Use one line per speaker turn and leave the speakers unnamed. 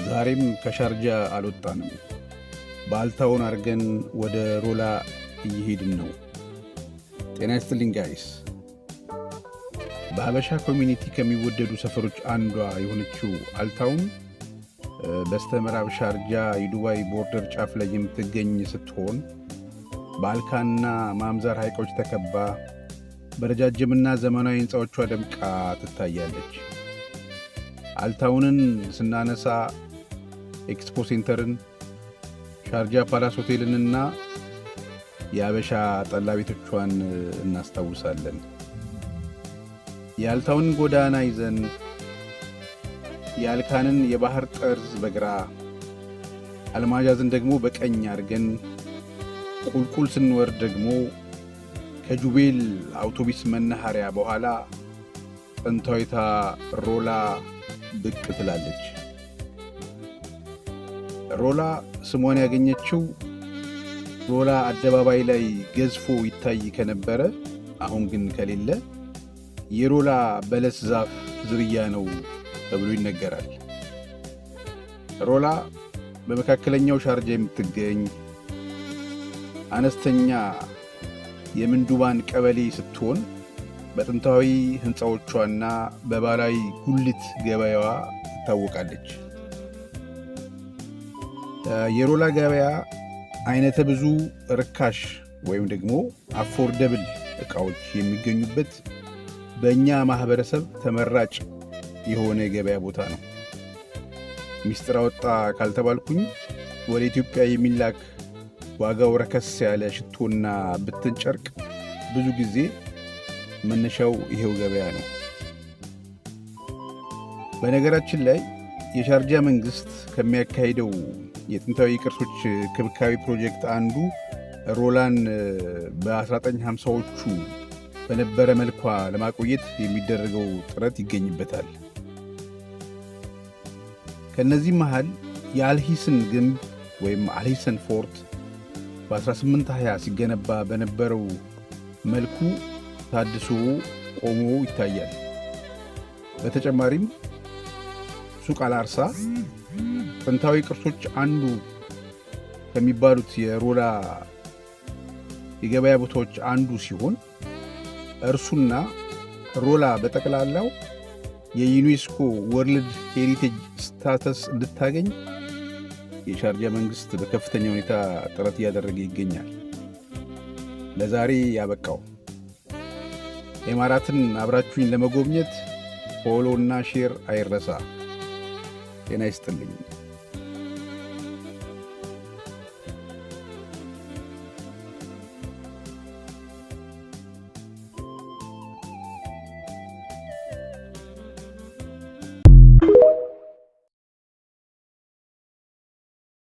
ዛሬም ከሻርጃ አልወጣንም። በአልታውን አድርገን ወደ ሮላ እየሄድን ነው። ጤና ይስጥልኝ guys። በሀበሻ community ከሚወደዱ ሰፈሮች አንዷ የሆነችው አልታውን በስተ ምዕራብ ሻርጃ የዱባይ border ጫፍ ላይ የምትገኝ ስትሆን፣ በአልካና ማምዛር ሐይቆች ተከባ በረጃጅምና ዘመናዊ ሕንፃዎቿ ደምቃ ትታያለች። አልታውንን ስናነሳ ኤክስፖ ሴንተርን፣ ሻርጃ ፓላስ ሆቴልንና የአበሻ ጠላ ቤቶቿን እናስታውሳለን። የአልታውን ጎዳና ይዘን የአልካንን የባህር ጠርዝ በግራ፣ አልማጃዝን ደግሞ በቀኝ አድርገን ቁልቁል ስንወርድ ደግሞ ከጁቤል አውቶቢስ መናኸሪያ በኋላ ጥንታዊቷ ሮላ ብቅ ትላለች። ሮላ ስሟን ያገኘችው ሮላ አደባባይ ላይ ገዝፎ ይታይ ከነበረ፣ አሁን ግን ከሌለ፣ የሮላ በለስ ዛፍ ዝርያ ነው ተብሎ ይነገራል። ሮላ በመካከለኛው ሻርጃ የምትገኝ አነስተኛ የምንዱባን ቀበሌ ስትሆን፣ በጥንታዊ ሕንፃዎቿና በባህላዊ ጉልት ገበያዋ ትታወቃለች። የሮላ ገበያ አይነተ ብዙ ርካሽ ወይም ደግሞ affordable ዕቃዎች የሚገኙበት፣ በእኛ ማህበረሰብ ተመራጭ የሆነ የገበያ ቦታ ነው። ሚስጥር አወጣ ካልተባልኩኝ፣ ወደ ኢትዮጵያ የሚላክ ዋጋው ረከስ ያለ ሽቶና ብትን ጨርቅ ብዙ ጊዜ መነሻው ይሄው ገበያ ነው። በነገራችን ላይ የሻርጃ መንግስት ከሚያካሂደው የጥንታዊ ቅርሶች ክብካቤ ፕሮጀክት አንዱ ሮላን በ1950ዎቹ በነበረ መልኳ ለማቆየት የሚደረገው ጥረት ይገኝበታል። ከእነዚህም መሃል የአልሂስን ግንብ ወይም አልሂሰን fort በ1820 ሲገነባ በነበረው መልኩ ታድሶ ቆሞ ይታያል። በተጨማሪም ሱቅ አልአርሳ ጥንታዊ ቅርሶች አንዱ ከሚባሉት የሮላ የገበያ ቦታዎች አንዱ ሲሆን፣ እርሱና ሮላ በጠቅላላው የዩኔስኮ World Heritage status እንድታገኝ የሻርጃ መንግስት በከፍተኛ ሁኔታ ጥረት እያደረገ ይገኛል። ለዛሬ ያበቃው። ኤማራትን አብራችሁኝ ለመጎብኘት follow እና share አይረሳ። ጤና ይስጥልኝ።